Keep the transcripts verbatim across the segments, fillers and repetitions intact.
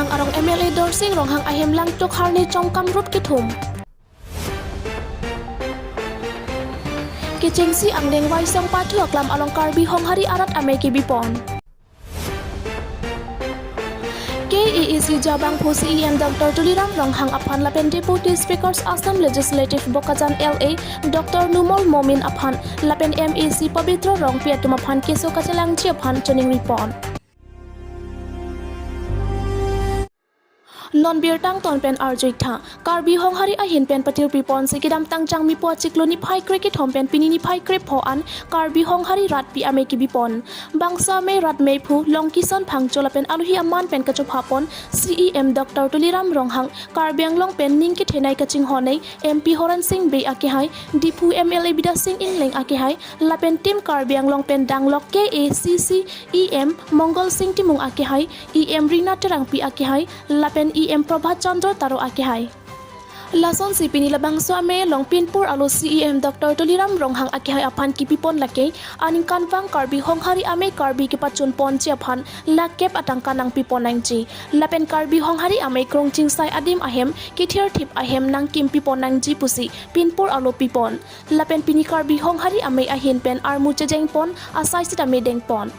Arong M L A Dorsing Ronghang ahem Langtuk Harne Chomkam Rup kethum. Kechengsi angdeng Waisong Pathu aklam along Karbi Honghari arat amei kebipon. K A A C jabang phu C E M Doctor Tuliram Ronghang aphan lapen Deputy Speakers Assam Legislative Bokajan L A Doctor Numal Momin aphan lapen M A C Pabitra Rongpi atum aphan keso kachelangji aphan choningri pon. Non birta angton pen arjuitha. Karbi Honghari ahin pen patirpi ponsi kedamtang Jangmipo achiklo niphai krekethom pen pini niphai krepho an Karbi Honghari ratpi amei kebipon. Bangso amei rat meiphu Longkison Phangcho lapen alohi aman pen kachopha pon C E M Doctor Tuliram Ronghang Karbi Anglong pen ning kethenei kachinghonnei M P Horen Sing Bey akehai, Diphu M L A Bidya Sing Engleng akehai, lapen Team Karbi Anglong pen danglok K A A C C E M Mongol Sing Timung akehai, E M Rina Terangpi akehai, lapen E M Prabhat Chandra Taro akehai. Lasonsi pini labangso amei along pinpur alo C E M Doctor Tuliram Ronghang akehai aphan kepipon lake aningkanvang Karbi Honghari amei Karbi kepachun ponji aphan lakh kep atangka nangpi pon nangji. Lapen Karbi Honghari amei krong chingsai adim ahem kethir thip ahem nangkimpi pon nangji pusi pinpur alo pipon. Lapen pini Karbi Honghari amei ahin pen armu chejeng pon asai sitame deng pon.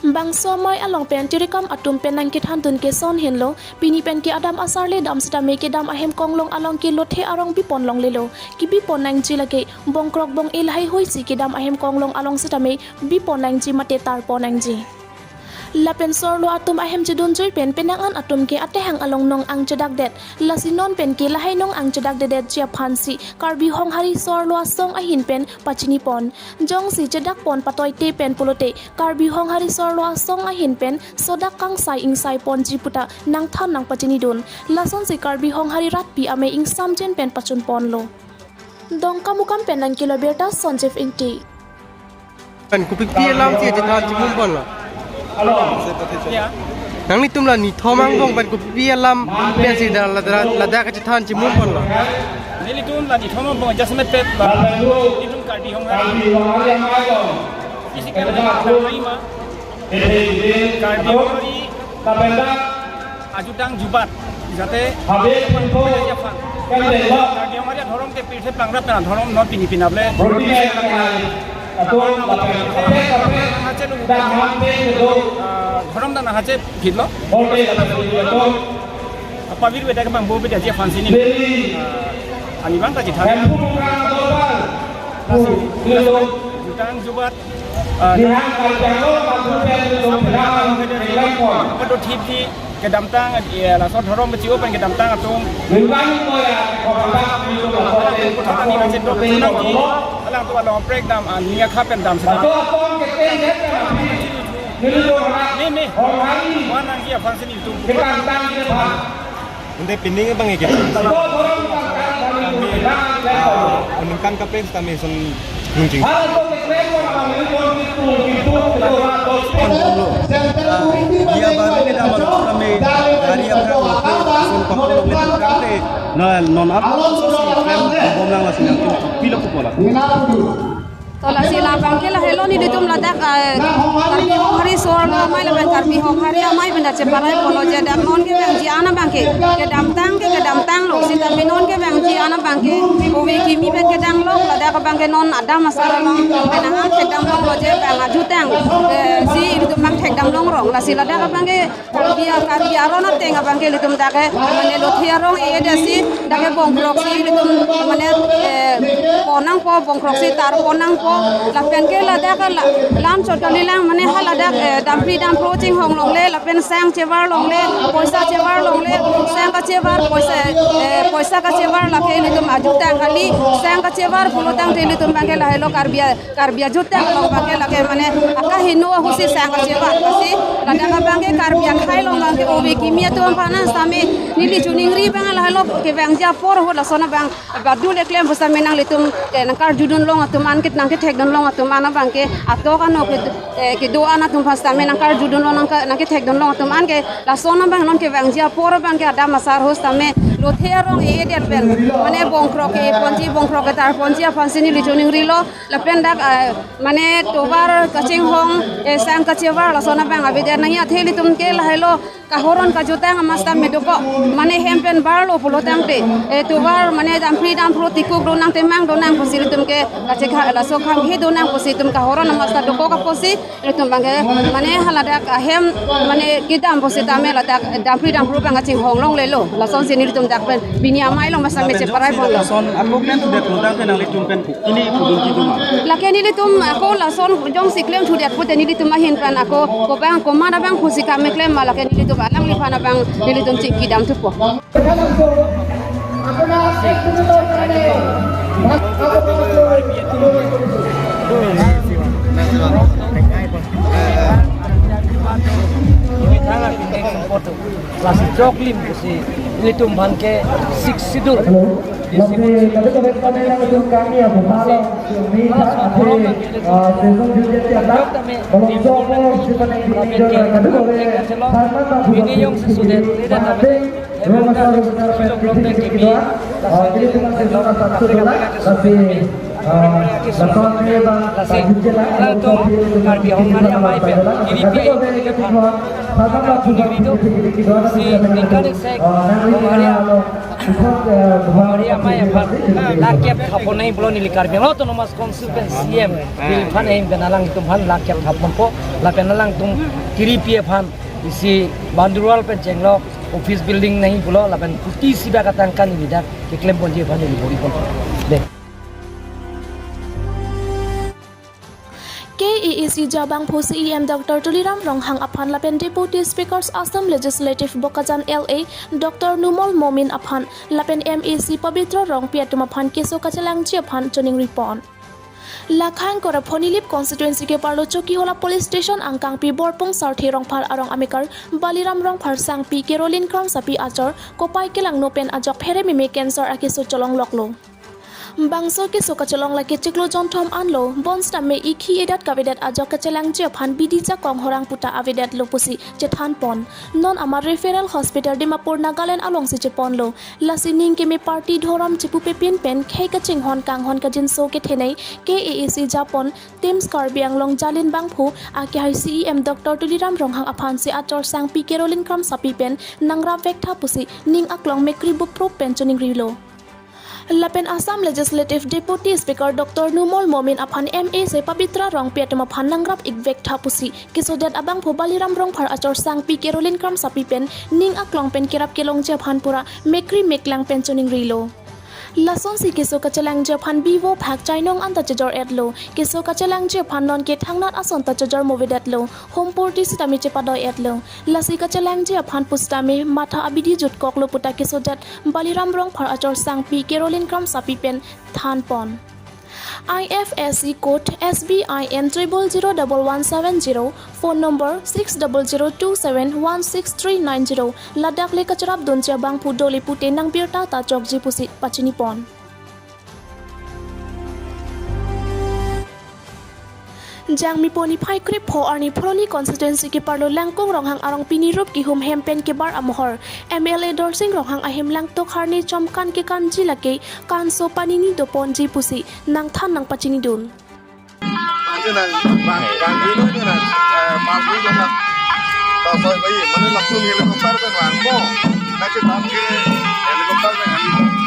Bangso amei along pen tirikam atum pen nangkethandun keson henlo, pini pen ke adam asarle dam sitame kedam ahem konglong along ke lothe arong bipon longlelo. Kebipon nangji lake bongkrok bong-e lahai hoisi kedam ahem konglong along sitame bipon nangji mate tarpon nangji. Lapen sorlo atum ahem chedunjui pen penang an atum ke atehang along nong-ang chedakdet. Lasi non pen ke lahai nong-ang chedakdedetji aphansi Karbi Honghari sorlo asong ahin pen pachini pon. Jongsi chedak pon patoite pen pulote Karbi Honghari sorlo asong ahin pen sodak kangsai ingsai ponji puta nangthan nangpachinidun. Lasonsi Karbi Honghari ratpi amei ingsamjin pen pachun ponlo. Dongkamukam pen nangkelo birta Sanjeev Ingti. Pen kopipi alam si chethan chimum ponlo. Nanglitum la nithom angbong pen kopipi alam pensi da la da la da kachethan chimum ponlo. Nelitum la nithom angbong adjustment pet ba nelitum Karbi Honghari. Isi Karbi Honghari ma. Karbi Honghari ajutang jubat jate Karbi Honghari adhorom ke pirthe pangrap na adhorom non pini pinable. Adhorom dan hache phitlo. Apabir beda ke bang bo beda je fansi ni. Ani bang ta jitha. Jutang jubat. Pado thip di kedamtang, eh, laso adhorom bechio pen kedamtang atum. Kotha tani nang chedok nang di, alang tu along prek dam, ah, niya kha pen dam sedang. Me, me. Wan nang ji aphan sini tu. Ante pining bang eke. Aningkan kaprek sitame son nungjing. Dia baru kita malam kami dari apa? Son pakai kami. Nah, non apa? Sos yang bom nang masih yang pilo kupola. To lasi labang ke lahelo nelitum ladak, eh, Karbi Honghari sorlo amei lapen Karbi Honghari amei pen da cheparai polo je dak non kevangji an abang ke kedamtang ke kedamtanglo, sitame non kevangji an abang ke ove kimi pen kedang lok, ladak abang ke non adam asar along pen nang thekdam longlo je bang ajutang, eh, si nelitum bang thekdam longrong, lasi ladak abang ke Karbi, Karbi aron ateng abang ke ilitum dak ke mane lothe arong e-e dasi dak ke bongkrok si ilitum mane, eh, pon nangpo, bongkrok si tarpon nangpo. Lapen ke ladak ke la, lam chot kalilang mane ha ladak, eh, dampri dampro chinghong longle, lapen sang chevar longle, poisa chevar longle, sang kachevar, poisa, eh, poisa kachevar lake ilitum ajutang kali, sang kachevar pulotangte ilitum abang ke lahelo Karbi a Karbi ajutang along abang ke lake mane akaheno ahutsi sang kachevar, lasi ladak abang ke Karbi akhei along abang ke ove kimi atum aphan sitame neli choningri abang lahelo kevangji apor ahut lason abang badu le klem pu sitame nanglitum ke nangkarjudun long atum an ke nangkethekdun long atum an abang ke atok ano ke, eh, kedo-an atum aphan sitame nangkarjudun long nangka, nangkethekdun long atum an ke lason abang non kevangji apor abang ke adam asar ahut sitame lothe arong e-edet pen, mane bongkrok ke-e ponji, bongkrok ketar ponji aphansi neli choningrilo. Lapen dak, ah, mane tovar kachinghong, eh, sang kachevar lason abang avedet nangji, athe ilitum ke lahailo kahoron kajutang amat sitame dokok, mane hem pen barlo pulo tangte, eh, tovar mane damphri damphro tikuk do nang, temang do nang pusi ilitum ke kachekha laso khang he do nang pusi itum kahoron amat sita dokok apotsi ilitum abang ke mane haladak ahem mane kedam pusitame ladak damphri damphro abang kachinghong longlelo, lasonsi nelitum dak pen pini amei along masang mechek parai ponlo. Lason ako klemthudet pulo tangte nanglitum pen kini pudun kiduma. Lake nelitum ako lason jongsi klemthudet pute nelitum ahin pen ako kopang komat abang pusi kam keklem ma, lake nelitum alangliphan abang nelitum chingki damthupo. Lasi joklim pusi ilitum aphan ke Sixth Schedule. Isi pusi, ah, ini jongsi sudet, ini dah tapi Roma Saru Besar Pen Kisi Kiki Dua, ah, jadi cuma saya sama satu dolar, tapi, ah, lason ke bang, lasi, bang Jujela, latum, Karbi Anglong hari amei pen, K D P A, K D P A, K D P A, K D P A, si, tingkat sek, Bung Hari, Bung Hari amei aphan, lakh kep thapon nangji pulo neli Karbi Anglong Autonomous Council pen C E M, neli aphan ahin pen alangtum aphan lakh kep thaponpo, lapen alangtum K D P A aphan, isi Bandurwal pen chenglok office building nangji pulo, lapen kuti isi bak atangka neli dak keklem ponji aphan neli bor-iponpo. Dei. K A A C aja abangphu C E M Doctor Tuliram Ronghang aphan lapen Deputy Speaker Assam Legislative Bokajan L A Doctor Numal Momin aphan lapen M A C Pabitra Rongpi atum aphan keso kachelangji aphan choningripon. Lakhang Kora Phonilip constituency keparlo Chokihola police station angkangpi Borpung Sarthe Rongphar arong amekar Baliram Rongphar sangpi Caroline Kramsapi achor kopai kelangno pen ajok phere meme cancer akeso cholongloklo. Bangso keso kacholong lake chiklo jonthom anlo, bonsitame ikhi edat kavedet ajok kachelangji aphan bidi jakong horang puta avedetlo pusi chethanpon. Non amat referral hospital Dimapur Nagaland alongsi cheponlo. Lasi ning keme party dhorom chepupepin pen khei kachinghon kanghon kajinso kethenei K A A C aja pon Teams Karbi Anglong jalin bangphu akehai C E M Doctor Tuliram Ronghang aphansi achor sangpi Caroline Kramsapi pen nangrap vektha pusi ning aklong mekri buprup pen choningrilo. Lapen Assam Legislative Deputy Speaker Doctor Numal Momin aphan M A C Pabitra Rongpi atum aphan nangrap ik vektha pusi kesodet abangphu Baliram Rongphar achor sangpi Caroline Kramsapi pen ning aklong pen kerap kelongji aphan pura mekri meklang pen choningrilo. Lasonsi keso kachelangji aphan bivo phak chainong anta chejor-etlo. Keso kachelangji aphan nonke thangnat ason ta chejor movedetlo. Hompurti sitame chepadoi-etlo. Lasi kachelangji aphan pusitame matha abidi jutkoklo puta kesodet Baliram Rongphar achor sangpi Caroline Kramsapi pen thanpon. I F S C code S B I N triple zero double one seven zero, phone number six double zero two seven one six three nine zero. Ladak le kacherapdunji abangphu dole pute nangbirta ta chokji pusi pachinipon. Jangmipo niphai krepho arni Phuloni constituency keparlo Langkung Ronghang arong pini rup kihum hem pen kebar amohor. M L A Dorsing Ronghang ahem Langtok Harni chomkan kekanji lake kanso panini doponji pusi nangthan nangpachinidun. Anke nang bang bang dulu ke nang, eh, mas dulu nang. Tasoi bai mana langsung helicopter kan bang mo. Nanti bang ke helicopter kan.